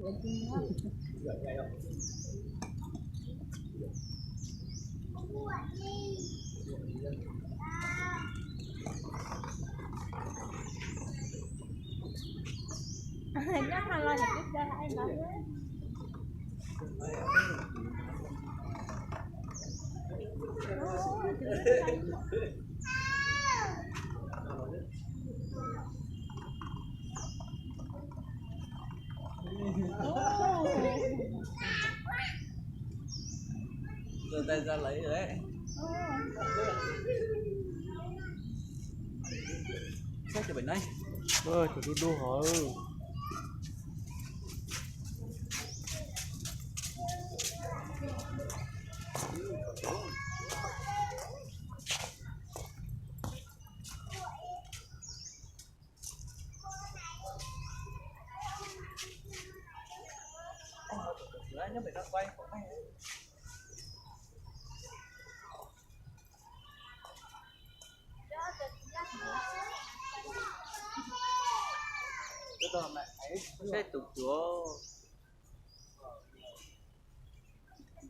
Tus tais za lawv. Saib cov pem no. Cov dub dub hov. Saib tus cuav.